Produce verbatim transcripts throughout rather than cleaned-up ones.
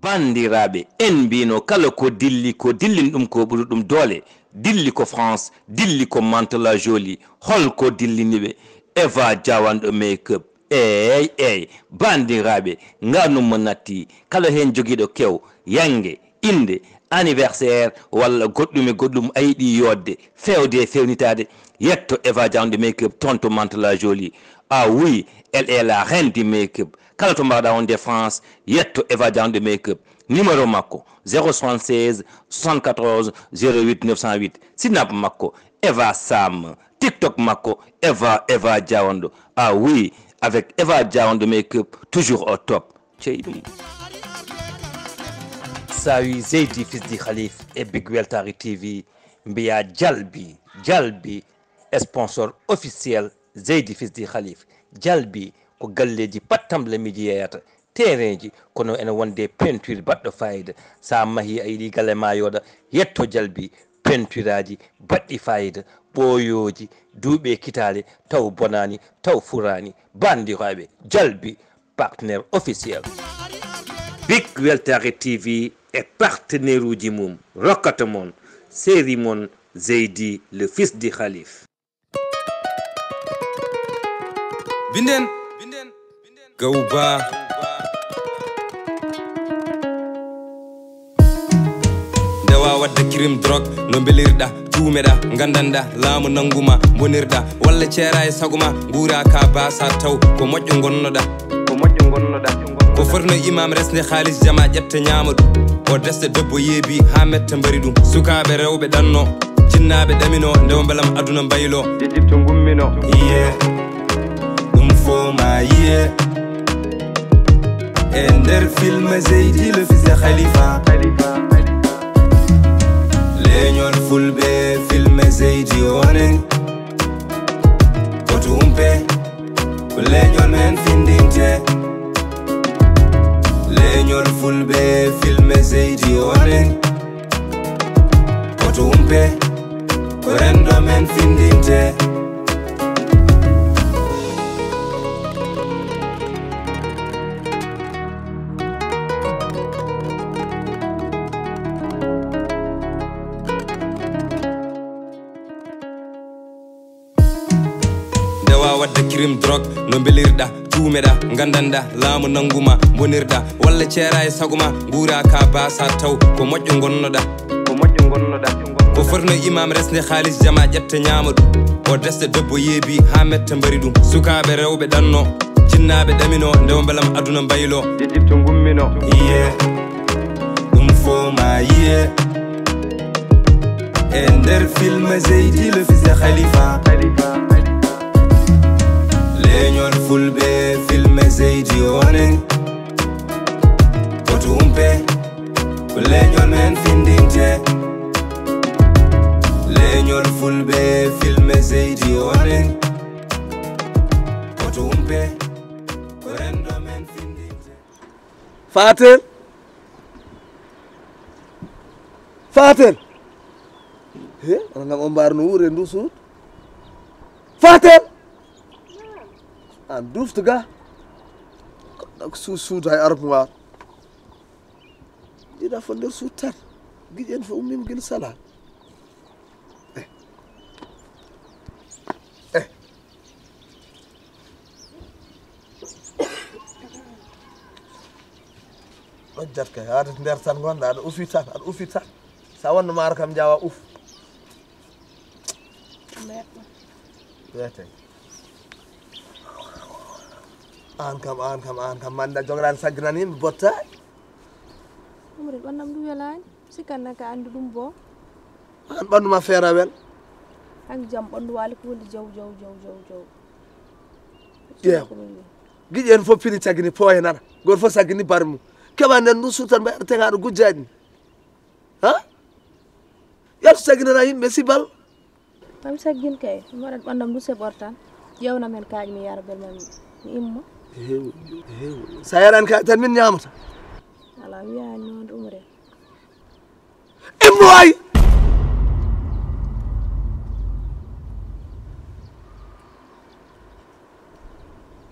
Banndiraaɓe, en mbino kala ko dilli, ko dillini ɗum ko ɓuri ɗum doole. Dilli ko France, dilli ko Mantes-la-Jolie. Hol ko dillini ɓe? Eva Diawanɗo Make-up. Eey, eey, banndiraaɓe, nganum mo natti. Kala heen jogiiɗo kew, yannge, innde, anniversaire, walla goɗɗum e goɗɗum a yiɗi yooɗde, feewde e feewnitaade, yetto Eva Diawanɗo Make-up toon to Mantes-la-Jolie. Ah oui, elle est la reine du make-up. Kala to mbaɗa wonde France, yetto Eva Diawanɗo Make-up. Numéro makko, zéro soixante-seize, soixante-quatorze, zéro huit, neuf cent huit. Snap makko, Eva Sam. TikTok makko, Eva, Eva Diawanɗo. Ah oui, avec Eva Diawanɗo Make-up, toujours au top. Cey ɗum. Sawi Zeydi Fils du Khalif e Big Weltare T V mbiya jalbi, jalbi, sponsor officiel Zeydi Fils du Khalif. Jalbi ko galleeji pattamle mi jeeyata, terrainji, kono ene wonde peinture baɗɗo fayida. Sa mahi a yiɗi galle ma yooɗa, yetto jalbi, peinturaaji baɗɗi fayida, ɓooyooji, duuɓi e kitaale, taw bonaani, taw furaani. Banndiraaɓe, jalbi, partenaire officiel. Big Weltare T V e partenaire uji mum rokkata mon série mon Zeydi le fils du Khalif. Binden. Gawba. Ndewa wadde kirim drog no mbelirɗa, tuumeɗa, gandanɗa, laamu nanguma, bonirɗa, walla ceera e saguma, nguura ka basa taw ko moƴƴo gonnoɗa. Ko moƴƴo gonnoɗa. Ko fotno imam resde haalis jama ƴetta ñaama ɗum. O desta debbo yeebi ha metta mbari ɗum. Sukaaɓe rewɓe ɗanno, jinnaaɓe ɗamino, ndewa mbelam aduna mbaylo. Ejipto gummino. Iye, ɗum fo ma yiye. E nder film Zeydi le fils de Khalifa. Leñol fulɓe film Zeydi onen. Koto umpe, ko leñol men findinte. Leñol fulɓe film Zeydi onen. Koto umpe, ko rendo men findinte. Ndewa wadde kirim drog no mbelirɗa, tuumeɗa, gandanɗa, laamu nanguma, bonirɗa, walla ceera e saguma, nguura ka basa taw ko moƴƴo gonnoɗa. Ko moƴƴo gonnoɗa. Ko fotno imam resde haalis jama ƴetta ñaama ɗum. O desta debbo yeebi ha metta mbari ɗum. Sukaaɓe rewɓe ɗanno, jinnaaɓe ɗamino, ndewa mbelam aduna mbaylo. Ejipto gummino. Iye, ɗum fo ma yiye. E nder film Zeydi le fils de Khalifa. Leñol fulɓe film Zeydi onen. Koto umpe, ko leñol men findinte. Leñol fulɓe film Zeydi onen. Koto umpe, ko rendo men findinte. Fatel. Fatel. He, wona ngam on mbaar no wuure ndu suut. Fatel. An duftu ga. Ko su-, suuta e armoire. Jiɗa fo nder suut tan. Giƴen fo ummima gila sala. Eh. Eh. Ɗojjat kay, haade nder tan ngonɗa, aɗa ufi tan, aɗa ufi tan. Sa wonno maaro kam jawa uf. Wete. An kam, an kam, an kam, manda jogaɗan sagginan yimɓe botta. Umri ɓannam ɗum welani. Sikkanna ka anndu ɗum bo. An ɓanndu ma feerawel. An jam ɓanndu waali ko woni jaw, jaw, jaw, jaw, jaw. Ƴeew. Giƴen fof pini caggini pooye nana. Goto fof saggini bari mum. Keɓa nden ɗum suutan mbaɗa teŋaɗo gujjaɗi ni. Ha? Yaltu sagginana yimɓe sibal. Mami saggin kay, mi waɗat ɓanndam du seɓor tan. Ƴeewnam heen kaaƴe mi yara bel ma mi, mi imma. Ehe, ehe. Sa yarani kaaƴe tan min ñaamata. Alaa, wiyaani noon de Umre. Immo waay!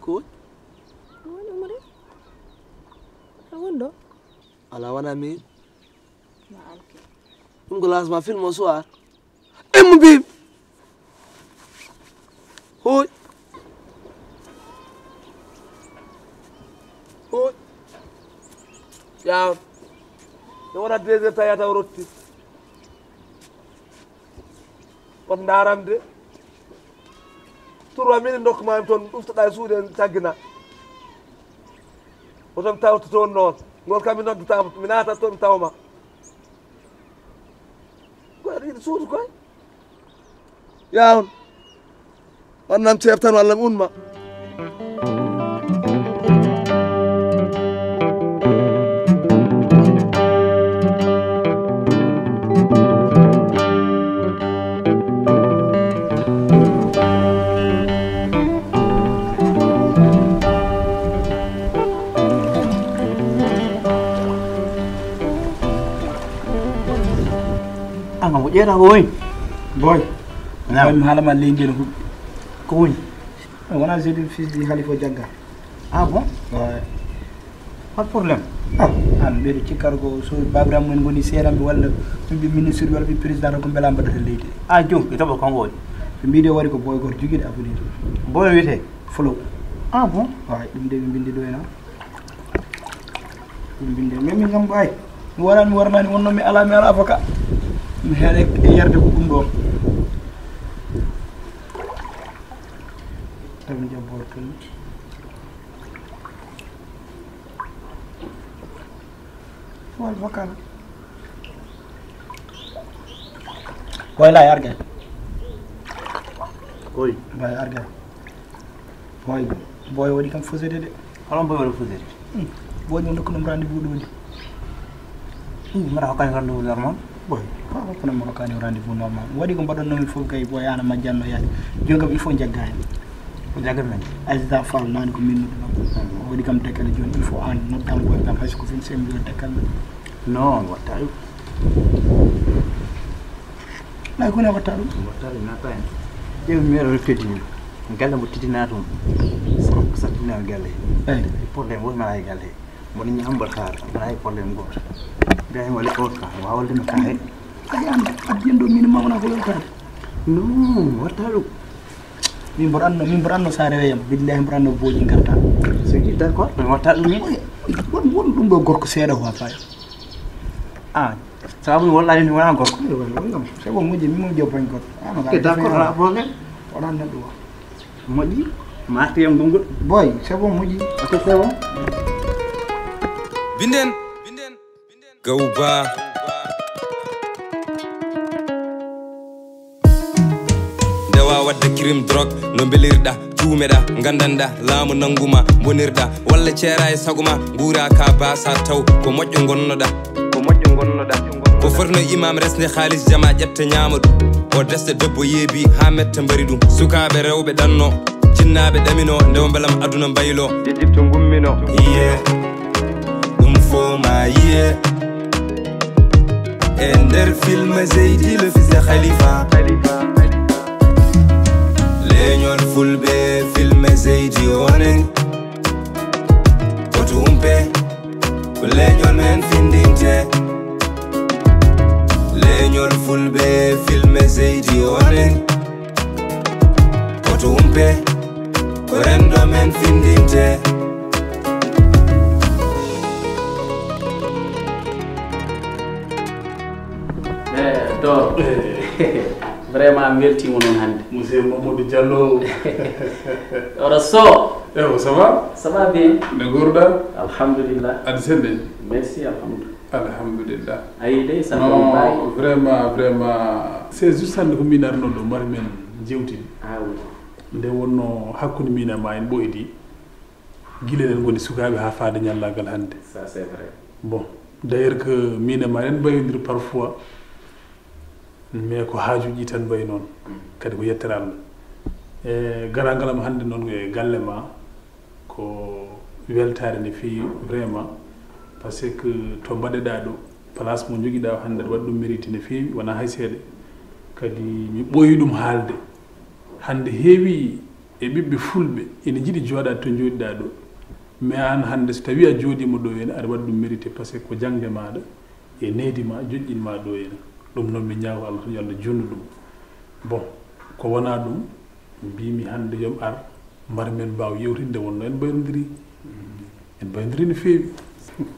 Ko woni? Ko woni Umre? A woni ɗo? Ala wona min. Ɗum ko lancement film o soir. Emmo mbiimi. Hoy. Hoy. Yaw. Mi wona deux heures tawi a taw rotti. On ndaram de. Trois mille ndokku ma toon, ɗuftoɗa e suuɗe en taggina. Oton tawto toon noon. Ngol kam mi noddata, mi naata toon mi tawma. Ko aɗa yiɗi suudu koy? Yaw. Wannam ceeb tan walla mi unma. An kam ko ƴeeta ko woni? Boy. Naam. Boy, mi haala ma leydi ene huɓɓi. Ko woni? Eh, wona jeudi fils di Khalifa Jagga. Ah bon? Ouais. Pas de problème. Ah, an ɓeɗo cikkata ko so babiram men ngoni seeramɓe walla ɓiɓɓe ministre walla ɓiɓɓe président ko mbela mbaɗata leydi. Ah, jo, e taɓa kongo woni? Ɓe mbiɗo waɗi ko boy goto jogiiɗo avenir. Boy wiyete? Flow. Ah bon? Ouais, ɗum de ɓe mbindi ɗo ena. Ɗum binde. Mais min kam ɓay. Mi warani, mi warnani, wonno mi ala, mi ala avocat. Mi heɗe e yerde ko ɗum ɗo. Tawi mi jabbor tan. Wal avocat. Boy la arga. Boy. Boy arga. Boy, boy waɗi kam fusede de. Holon boy waɗi fusede? Hmm. Boy mo dokku ɗum rendez-vous ɗo de. Hmm, mara hokkani rendez-vous normal. Boy, ko hokkano mo hokkani rendez-vous normal. Waɗi ko mbaɗonno min fof kay boy ana majjanno yaade. Joni kam il faut jagga hen. Ko jagga men. Aziza Fall nani ko min nodduno. Hmm. Waɗi kam dekkale joni il faut an noddam boy kam hay so ko fin sembi dekkale. Non, watta ɗum. Lay ko ne watta ɗum? Watta ɗum, natta hen. Ƴeew mi meeɗa teddini. Galle mo teddina ɗum. Ko sattina galle. Eyi. Problème woni mbaɗa e galle. Mboɗo ñaam mboɗo haara. Mbaɗa e problème gooto. Mbiya hen walla o ka. Wawa walde no ka he. Ay an addiyen ɗo min mawna ko yewtade. Non, watta ɗum. Min mboɗo anno, min mboɗo anno sa rewe yam. Billahi mboɗo anno booji garta. So yiɗi d'accord, mais watta ɗum ni. Won, won ɗum ɗo gorko seeɗa ko ha fayi. Ah, sabu mi wollani ni wona gorko. Ewa, won ɗum. C'est bon, moƴƴi, mi mo joppan gorko. Ah, no. Ok, d'accord, wala problème. Wala neɗɗo wa. Moƴƴi, ma artu yam gonngol. Boy, c'est bon, moƴƴi. Ok, c'est bon. Binden, binden, binden. Gawba. Ndewa wadde crime drogue, no mbelirɗa, cuumeɗa, ngandanɗa, laamu nanguma, mbonirɗa, walla ceera e saguma, nguura ka basa taw, ko moƴƴo gonnoɗa. Ko moƴƴo gonnoɗa. Ko fotno imam resde haalis jama ƴetta ñaama ɗum. O desɗe debbo yeebi haa metta mbari ɗum. Sukaaɓe rewɓe ɗanno, jinnaaɓe ɗamino, ndewa mbelam aduna mbaylo. Ejipto ngummino. Iye, ɗum fo ma iye. E nder film Zeydi le fils de Khalifa. Leñol fulɓe film Zeydi onen. Koto umpe, ko leñol men findinte. Leñol fulɓe filme Zeydi onen. Koto umpe, ko rendo men findinte. Eh, to. Vraiment, mi weltiima noon hannde. Monsieur Mamadou Diallo. Oɗo so. Ewo, ça va? Ça va bien. Ne nguurɗaa? Alhamdulillah. Aɗa selli? Merci, alhamdulillah. Alhamdulillah. A yii de, ça va. Non, vraiment, vraiment, c'est juste hannde ko min arno ɗo, mari men jewtide. Ah oui. Nde wonno hakkunde min e ma en ɓoydi. Gila eɗen ngoni sukaaɓe haa faade ñallaagal hannde. Ça, c'est vrai. Bon, d'ailleurs que min e ma eɗen mbayondir parfois, mais ko haajuuji tan mbayi noon. Mm. Kadi ko yettere Allah. E garaangal am hannde noon e galle ma, ko weltaare nde feewi vraiment, parce que to mbaɗeɗaa ɗo, place mo njogiɗaa o hannde, aɗa waɗi ɗum mérite no feewi, wonaa hay seeɗa. Kadi mi ɓooyi ɗum haalde. Hannde heewi e ɓiɓɓe fulɓe ene njiɗi jooɗaade to njooɗiɗaa ɗo. Mais aan hannde, so tawii a jooɗiima ɗo henne, aɗa waɗi ɗum mérité, parce que ko jaŋde maaɗa e nehdi ma joƴƴin ma ɗo henne. Ɗum noon, mi ñaago Allah tan, yo Allah juutnu ɗum. Bon, ko wonaa ɗum, mbiymi hannde yo mi ar, mbar men mbaaw yewtinde, wonno en mbayrondiri. En mbayrondiri no feewi.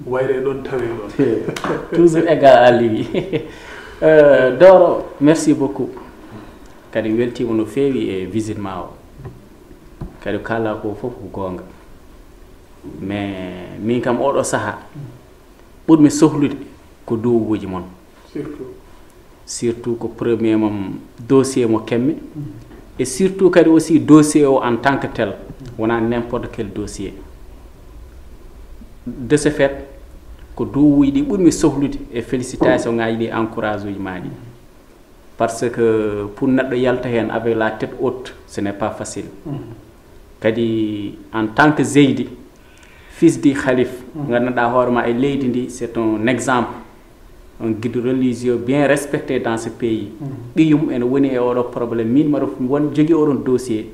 Wayre ɗon tawe ɗon. Toujours égal à lui. Euh, Doro, merci beaucoup. Kadi weltiima no feewi e visite ma o. Kadi kala ko fof ko goonga. Mais min kam oɗo saha ɓurmi sohlude ko duwawuuji mon. Surtout. Surtout ko premier mom dossier mo kemmi. Et surtout kadi aussi dossier o en tant que tel. Wona n'importe quel dossier. De ce fait, ko duwawuuji ɗi ɓurmi sohlude e félicitations ngaji ɗi, encourage uji ma ɗi. Parce que pour neɗɗo yalta heen avec la tête haute, ce n'est pas facile. Kadi en tant que Zeydi, fils du Khalif, nganndanɗaa hoore ma e leydi ndi, c'est un exemple, un guide religieux bien respecté dans ce pays. Ɓiyum ene woni e oɗo problème, min mbaɗa won jogii oɗon dossier.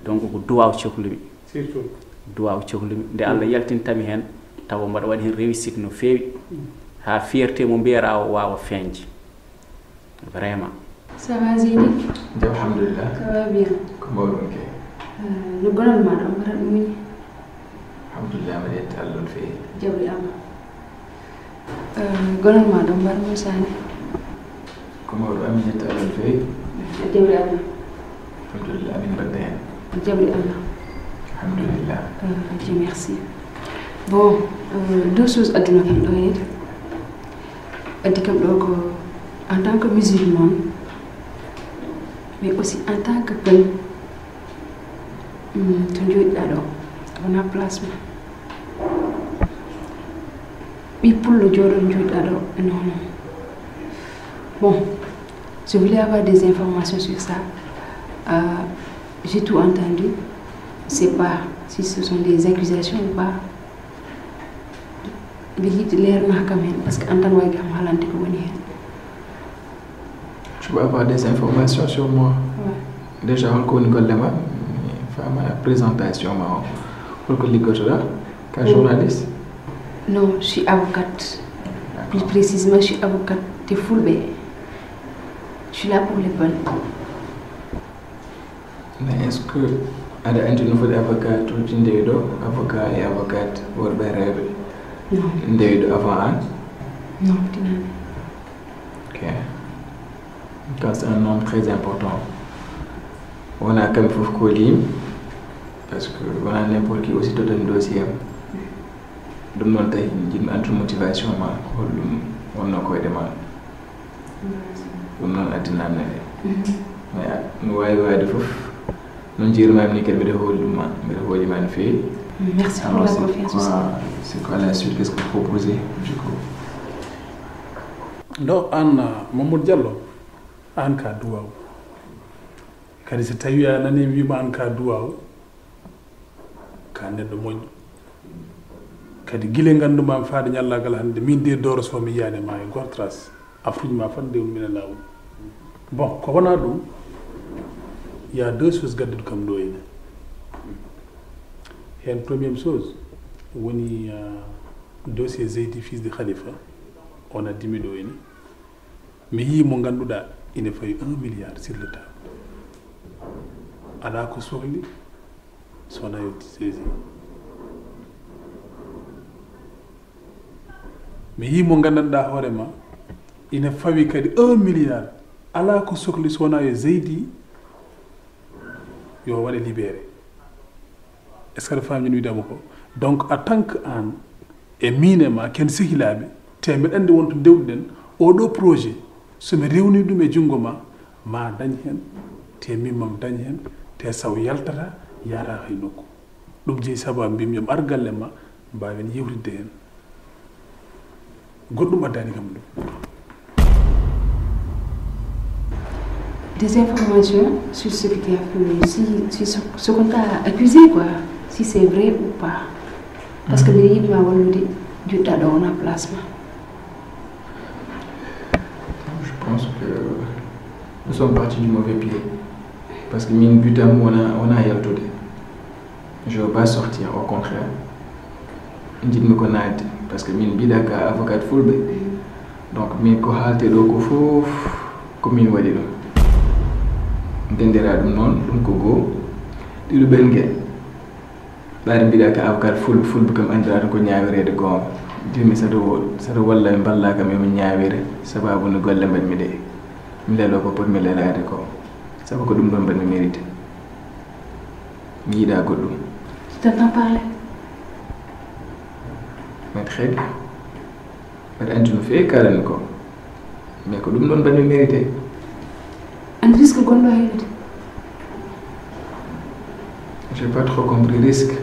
Donc ko duwaaw cohlumi. Surtout. Duwaaw cohlumi. Nde Allah yaltintami heen, tawa mbaɗa waɗi heen réussite no feewi. Haa fierté mo mbiyata o waawa feeñde. Vraiment. Ça va, Zeydi? Jam, alhamdulillah. Ça va bien? Ko mawɗum kay. Euh, no gonal ma ɗo, mbaɗa ɗum ni? Alhamdulillah, mbaɗa yetta Allah no feewi. Jaɓri Allah. Euh, gonal ma ɗo, mbaɗa mo sani? Ko mawɗum, amin yetta Allah no feewi. Jaɓri Allah. Alhamdulillah, amin mbaɗda heen. Jaɓri Allah. Alhamdulillah. Euh, Dieu merci. Bon, euh, deux choses aduna kam ɗo henne. Addi kam ɗo ko en tant que musulman, mais aussi en tant que pël, mm, to jooɗiɗa ɗo, wona place ma. Ɓi pullo jooɗo jooɗiɗa ɗo, non, non. Bon, je voulais avoir des informations sur ça. Euh, j'ai tout entendu. Je sais pas si ce sont des accusations ou pas. Mbiɗa yiɗi leerna kam heen, parce que aan tan waawi kam haalande ko woni heen. Tu peux avoir des informations sur moi. Ouais. Déjà, holko woni golle ma? Fama présentation ma o. Holko liggotoɗa? Ka journaliste? Non, je suis avocate. Plus précisément, je suis avocate de Fulɓe. Je suis là pour les peuples. Mais est-ce que aɗa anndi no foti avocat to ndewi ɗo, avocat e avocate worɓe e rewɓe? Non. Ndewi ɗo avant an? Non, tinani. Ok. Ka c'est un homme très important. Wona kamɓe fof koolimi, parce que wona n'importe qui aussi tottani dossier am. Ɗum noon tawi jiɗmi antude motivation ma, ko holɗum wonno koyɗe ma? Ɗum noon addinanno e. Mais no waawi waawde fof, noon njiirmaami ni kadi mbiɗa hooli ɗum ma, mbiɗa hooli ma no feewi. Merci pour la confiance aussi. C'est quoi la suite? Qu'est-ce que vous proposez du coup? Ndo aan, Mamadou Diallo, aan ka duwaw. Kadi so tawi a nani wiima aan ka duwaw, ka neɗɗo moƴƴo. Kadi gila nganndu-maa faade ñallaagal hannde, min de Doro Sow mi yiyaani ma e gor trace. Afruuji ma fof ndewnu minen laawol. Bon, ko wonaa ɗum, il y a deux choses gadduɗo kam ɗo ene. Heen première chose woni, euh, dossier Zeydi fils de Khalifa, on a dimi ɗo ene. Mi yii mo ngannduɗaa ina fawi un milliard sur le table. Alaa ko sohli so wonaa yo saisi. Mi yii mo nganndanɗaa hoore ma ina fawi kadi un milliard. Alaa ko sohli so wonaa yo Zeydi yo waɗe libéré. Est-ce que aɗa faami no wiidami ko? Donc, en tant que aan e miin e ma, ken sehilaaɓe, te mbeɗa anndi wonto ndewɗen, oɗo projet, so mi rewni ɗum e junngo ma, ma dañ heen, te min mami dañ heen, te saw yaltata, yahata hay nokku. Ɗum jeyi sabu am mbimi yo mi ar galle ma, mbaawen yewtidde heen. Goɗɗum addani kam ɗum. Des informations sur ce que tu as fait, si, si ce, ce qu'on t'a accusé, quoi, si c'est vrai ou pas. Parce que mbiɗa yiɗi ma wallude, joɗɗa ɗo wona place ma. Je pense que nous sommes partis du mauvais pied. Parce que min but am wona, wona yaltude. Je veux pas sortir, au contraire. Njiɗmi ko naatde, parce que min mbiɗa ka avocat fulɓe. Donc, min ko haalte ɗo ko fof, ko min waɗi ɗum. Denndira ɗum noon, ɗum ko goo. Ɗiɗo ɓen ngel. Ɓaade mbiɗa ka avocat fulɓe, fulɓe kam anndira ɗum ko ñaawireede goonga. Mbimi sato wo-, sato walla ɓe mballa kam yo mi ñaawire, sababu no golle mbaɗmi ɗe. Mi lelo ko potmi lelaade ko. Sabu ko ɗum ɗon mbaɗmi mérité. Mi yiɗa goɗɗum. Je t'entends parler. Mais très bien. Mbeɗa anndi no feewi kaalani ko. Mais ko ɗum ɗon mbaɗmi mérité. An risque gonɗo heewde. J'ai pas trop compris risque.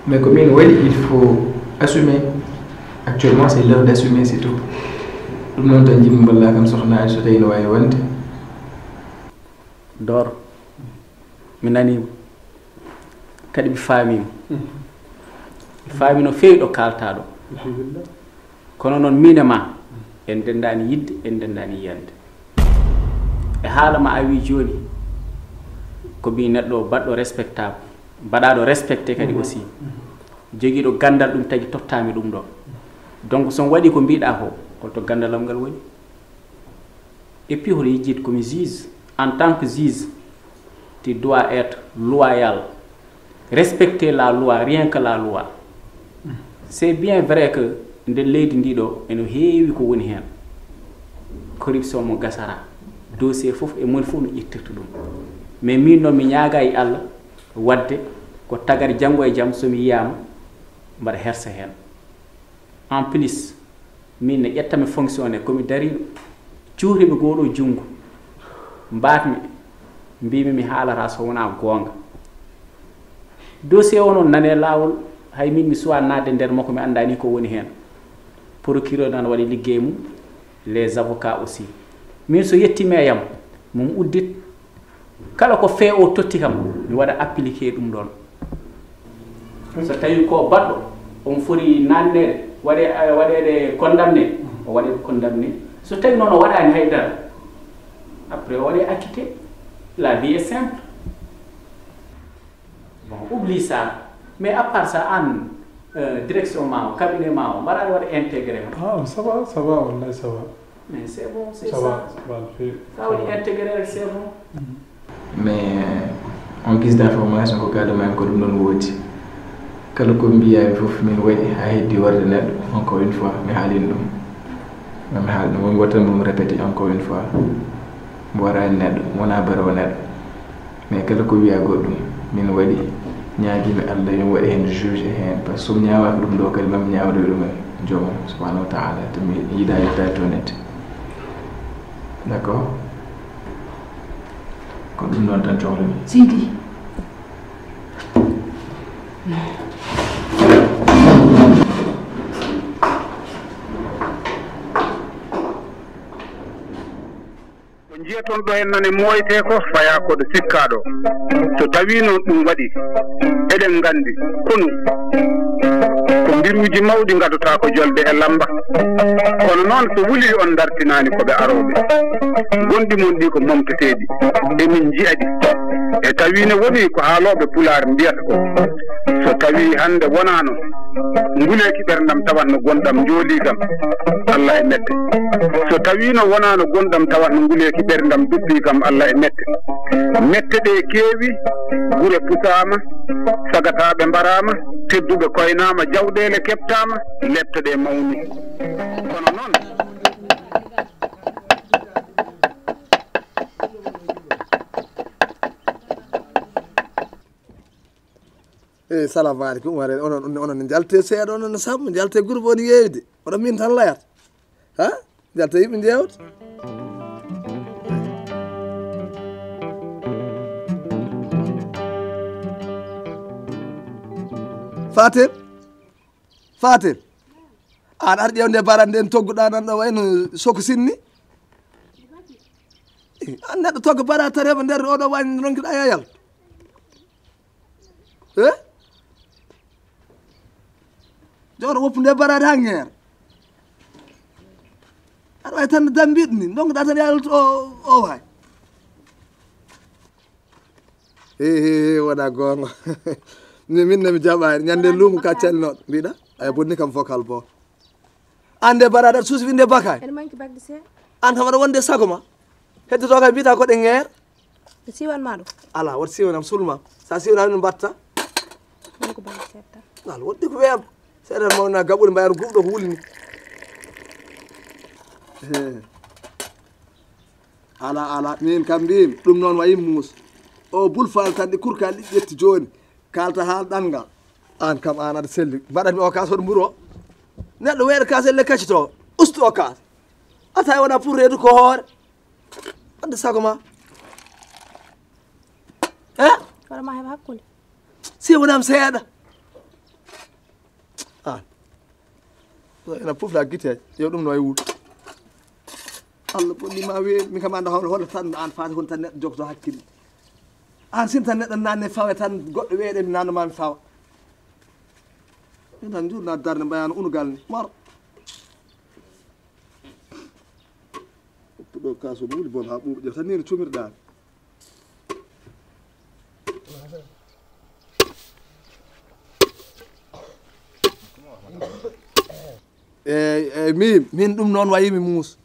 Mais ko min waɗi, il faut assumer. Actuellement, c'est l'heure d'assumer, c'est tout. Ɗum noon tan njiɗmi mballa kam soxnaaji so tawi no waawi wonde. Doro, mi naniima. Kadi mi faamiima. Mi faami no feewi ɗo kaaltaa ɗo. Alhamdulillah. Kono noon, miin e ma, en ndenndaani yiɗde, en ndenndaani yiyande. E haala ma a wii jooni, ko mbii neɗɗo baɗɗo respectable, mbaɗaaɗo respecté kadi aussi. Jogiiɗo ganndal, ɗum tagi tottaami ɗum ɗo. Donc, so mi waɗii ko mbiɗaa ko, holto ganndalam ngal woni? Et puis, hoto yejjit ko mi juge. En tant que juge, tu dois être loyal, respecter la loi, rien que la loi. C'est bien vrai que nder leydi ndi ɗo eno heewi ko woni heen. Corruption mo gasara. Dossier fof e moni fof no ƴettirta ɗum. Mais min noon mi ñaaga e Allah wadde ko tagari janngo e jam so mi yiyaama mbaɗa hersa heen. En plus, min ne ƴettami fonction ne, ko mi dariiɗo, cuuhrimi goo ɗo junngo, mbaatmi, mbiimi mi haalata so wonaa goonga. Dossier o noon nane laawol, hay min mi suwaa naatde nder makko, mi anndaa ni ko woni heen. Procureur nan waɗi liggey mum, les avocats aussi. Min so yettiima e yam, mum uddit, kala ko fee o totti kam, mi waɗa appliqué ɗum ɗoon. So tawi ko baɗɗo, on foti naatneede, waɗe-, waɗeede condamné, o waɗeede condamné. So tawi noon o waɗaani hay dara, après o waɗe acquitté. La vie est simple. Bon, oublie ça. Mais à part ça, an, euh, direction ma o, cabinet ma o, mbaɗaani waɗa intégré? Ah, ça va, ça va, wallahi, ça va. Mais c'est bon, c'est ça. Ça va, ça va, le fait. Ça va, ça va. Intégré, c'est bon. Mais, euh, en guise d'information, ko kaalɗaa mi ko ɗum ɗoon woodi. Kala ko mbiyaa mi fof min waɗi haa heddi warde neɗɗo, encore une fois, mi haalino ɗum. Ma mi haal ɗum, won gooto tan mo mi répété encore une fois. Mbo waraani neɗɗo, wonaa baroowo neɗɗo. Mais kala ko wiyaa goɗɗum, min waɗi, ñaagiimi Allah yo mi waɗe heen juge heen, parce que so mi ñaawaaka ɗum ɗo kadi, ma mi ñaawdoy ɗum e joomum, subhanahu wa taala, to mi yiɗaa yettaade toon ete. D'accord? Ko ɗum ɗoon tan cohlumi. Seydi. Ko njiyaton ɗo en nane mooytee ko fayaa ko ɗo sikkaaɗo. So tawii noon ɗum waɗi, eɗen nganndi konu ko mbiruuji mawɗi ngadotaako jolde e lamba. Kono noon so wulii on ndartinaani ko ɓe arooɓe. Gonɗi mon ɗi ko momteteeɗi. Emin njiya ɗi. E tawii ne wonii ko haalooɓe pulaar mbiyata ko, so tawii hannde wonaano nguleeki ɓerndam tawatno gonɗam njoolii kam, Allah e mette. So tawii no wonaano gonɗam tawatno nguleeki ɓerndam duppii kam, Allah e mette. Mette ɗe keewi, gure pusaama, sagataaɓe mbaraama, tedduɓe koynaama, jawɗeele keɓtaama, lepte ɗe mawni. Kono noon, Eh, salamu aleykum. Ware, onon, onon, onon njalte seeɗa, onon no sambo, njalte groupe on yeeyde. Oɗon min tan layata. Ha? Njalte yimɓe njeewta. Fatim? Fatim? An ar ƴeewde baɗa nden togguɗa nan ɗo wayno soko sinni? Eh, an neɗɗo togga baɗa tareɓe nder oɗo wañi ronkiɗa yayal. Eh? Jooɗo woppude baraade haa ŋeer. Aɗa wayi tan dambiɗo ni, ndonkoɗa tan yalto o, o waay. He, he, he, wona goonga. Ni min ne mi jaɓaani. Ñande luumo ka calnoɗo, mbiɗa? Ay bonni kam vocal bo. Ande baraɗa suusi winde bakay. Ene manki bagde seeɗa. An kam aɗa wonde sago ma. Heddoto kay mbiyata ko ɗe ŋeer. Ɓe siwan ma ɗum. Ala, wot siwanam sulma. Sa siwanam min mbatta. Manko bagde seeɗa tan. Ala, wodde ko weeɓa. Seeɗa mawna gaɓol mbayar guɓɗo ko wulni. He. Ala, ala, min kam mbimi ɗum noon wayi muus. O bulfal tan ɗi kurkal ɗi ƴetti jooni. Kalta haal ɗanngal. An kam an aɗa selli. Mbaɗatmi o kaas hoto mburo. Neɗɗo weeɗa kaas elle kaccito. Ustu o kaas. A tawi wona pour reedu ko hoore. Wadde sago ma. Eh? Wala ma heɓa hakkunde. Si wonam seeɗa. An. Ena pufla gite. Yo ɗum no e wul. Allah bonni ma weeɗi. Min kam anda hono hono tan an faati hon tan neɗɗo jogoto hakkille. An sin tan neɗɗo nanne fawe tan goɗɗo weeɗe mi nanno ma mi fawa. Min tan jurna darde mbayano unugal ni. Maro. Ɗo kaso muli bon ha ɓuuɓi ƴeew tan ni no cumirɗa. Eyyi, eyyi, min, min ɗum noon wayimi muus.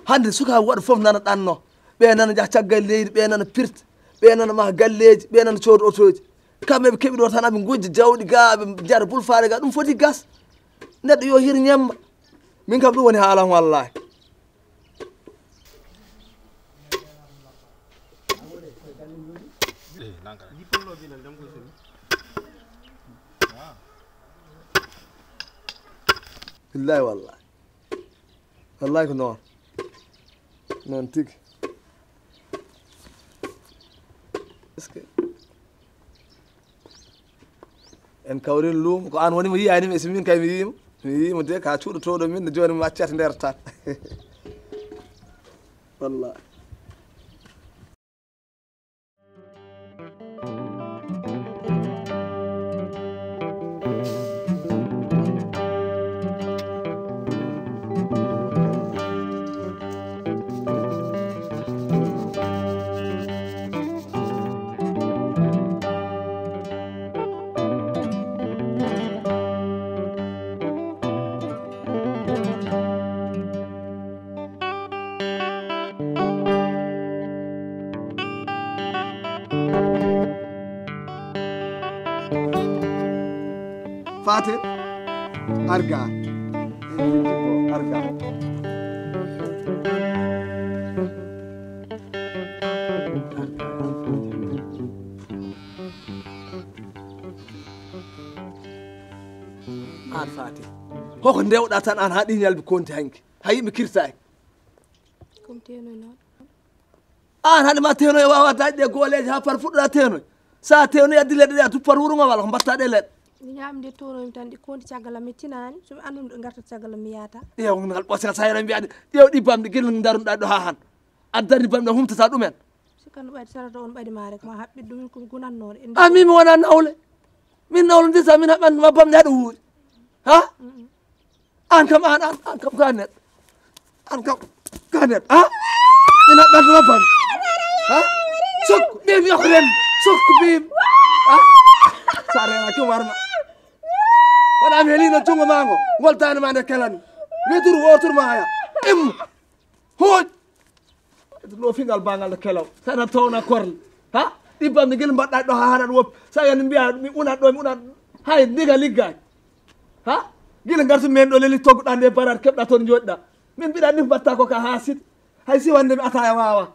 Hannde sukaaɓe woɗɓe fof nana ɗanno. Ɓe nana njaha caggal leydi, ɓe nana pirta, ɓe nana maha galleeji, ɓe nana cooda otooji. Kamɓe ɓe keɓi ɗo tan aɓe ngujja jawɗi ga, aɓe njara bulfaare ga, ɗum foti gas. Neɗɗo yo hir ñemma. Min kam ɗum woni haalam wallaahi. Billahi wallahi. Wallahi ko noon. Noon tigi. Est-ce que en kawrin luumo ko an woni mo yiyani mi, si min kay mi yiyimo, mi yiyimo de ka cuuɗotooɗo min no jooni mi accata nder tan. Wallahi. Faate, arga. Arga. An Faate. Hoko ndewɗa tan an ha ɗi ñalbi konti hanki. Ha yimɓe kirtaki. Comme tenoy noon. An hade ma tenoy wawa dañde gooleeji ha par fuɗɗora tenoy. Sa tenoy addi leɗɗe ɗe a tuppat wuro ngo walla ko mbatta ɗe leɗɗe. Mi ñaami nde tonoymi tan ɗi konti caggal am mi tinaani. So mi annduno ɗo ngartat caggal am mi yaata. Ƴeew ngal ɓosel sa yero mbiyaɗe. Ƴeew ɗi bamɗe gila daruɗa ɗo ha han. Addani bamɗe humtata ɗumen. Sikkanno ɓayde sarata on ɓaɗi ma rek ma haɓɓit ɗum ko gunannooɗo. A min mi wona nawle. Min nawle ndisa min haɓɓan ma bamɗe haɗa wuuri. Ha? An kam an an an kam ka neɗɗo. An kam ka neɗɗo ha? Ina ɓandu ma ban. Ha? Sokku ɓe mi yokko ren. Sokku bim. Ha? Sa rena ki warma. Wona mi helino jungo mango. Ngol dani ma nde kelani. Wetur wotur ma haya. Im. Hoj. No fingal bangal no kelaw. Sana towna korle. Ha? Ɗibbam ni gel mbaɗɗa ɗo ha haɗat wop. Sa yani mbiya mi unat ɗo mi unat. Hay ndiga liggay. Ha? Gila ngartu men ɗo leli togɗa nde barat keɓɗa toon joɗɗa. Min mbiɗa ni mbatta ko ka ha sit. Hay si wande mi ataya wawa.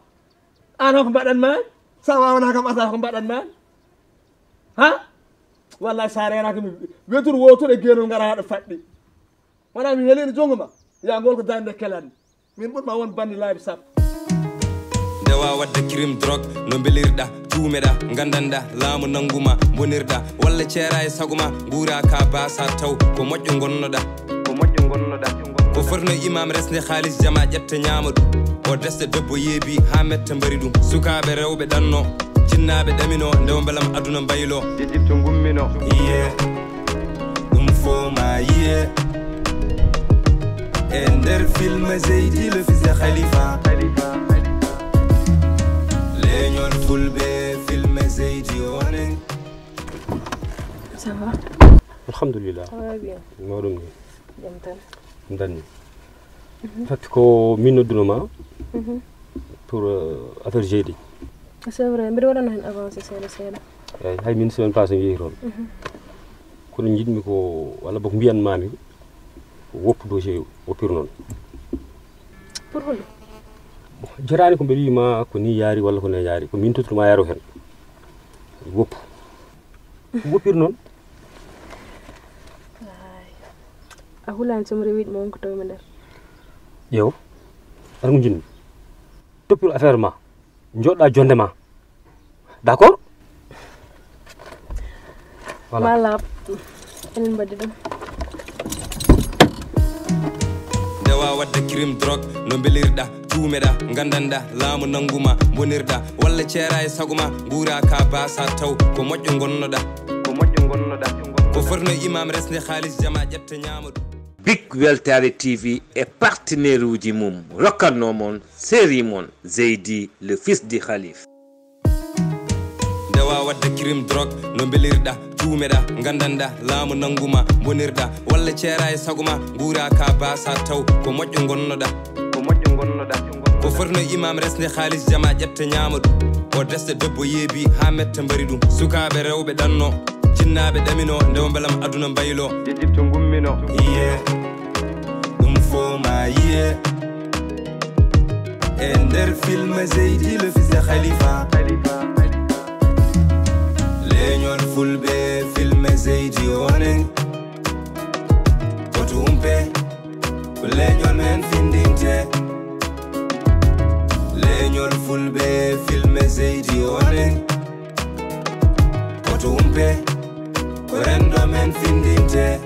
An ko mbaɗan ma? Sa wawana kam ataya ko mbaɗan ma? Ha? Wallahi sa renaka mi wetur wotur e genol ngara haɗa faɗɗi. Wona mi helino jongo ma. Ya ngol ko dande kelani. Min ɓurma won bandi laabi sappo. Ndewa wadde crime drogue no mbelirɗa, tuumeɗa, gandanɗa, laamu nanguma, bonirɗa, walla ceera e saguma, nguura ka basar taw, ko moƴƴo gonnoɗa. Ko moƴƴo gonnoɗa. Ko fotno imam resde haalis jama ƴetta ñaama ɗum. O desde debbo yeebi ha metta mbari ɗum. Sukaaɓe rewɓe ɗanno, jinnaaɓe ɗamino, ndewa mbelam aduna mbaylo. Égypte ngummino. Iye. Ɗum fo ma yiye. E nder film Zeydi le fils de Khalifa. Leñol fulɓe film Zeydi onen. Ça va? Alhamdulillah. Ça va bien. Mawɗum ni. Jam tan. Danni. Fatti ko min nodduno ma pour euh, affaire Jeydi. C'est vrai, mbiɗo waɗano heen avancé seeɗa seeɗa. Eyi, hay min semaine passée mi yehi toon. Kono njiɗmi ko walla boko mbiyan mami woppu dossier woppir noon. Pour hol? Jotaani ko mbeɗa wiima ko ni yaari walla ko ne yaari, ko min tottu ma yaro heen. Woppu. Woppir noon. A hulaani so mi rewiɗ mo on ko tawmi nder. Ƴeew. Aɗa ko jinmi. Toppir affaire ma. Joɗɗa jonde ma. D'accord? Voilà. Ma laaɓ. Emin mbaɗi ɗum. Ndewa wadde crime drogue no mbelirɗa, tuumeɗa, gandanɗa, laamu nanguma, bonirɗa, walla ceera e saguma, nguura ka basa taw ko moƴƴo gonnoɗa. Ko moƴƴo gonnoɗa. Ko fotno imam resde xaalis jama ƴetta ñaama ɗum. Big Weltare T V e partenaire uji mum rokkatno mon série mon Zeydi le fils du Khalif. Ndewa wadde crime drogue no mbelirɗa, tuumeɗa, gandanɗa, laamu nanguma, bonirɗa, walla ceera e saguma, nguura ka basa taw ko moƴƴo gonnoɗa. Ko moƴƴo gonnoɗa. Ko fotno imam resde xaalis jama ƴetta ñaama ɗum. O desde debbo yeebi ha metta mbari ɗum. Sukaaɓe rewɓe ɗanno, jinnaaɓe ɗamino, ndewa mbelam aduna mbaylo. Ejipto gummino. Iye. Ɗum fo ma yiye. E nder film Zeydi le fils de Khalifa. Leñol fulɓe film Zeydi onen. Koto umpe ko leñol men findinte. Leñol fulɓe film Zeydi onen. Koto umpe ko rendo men findinte.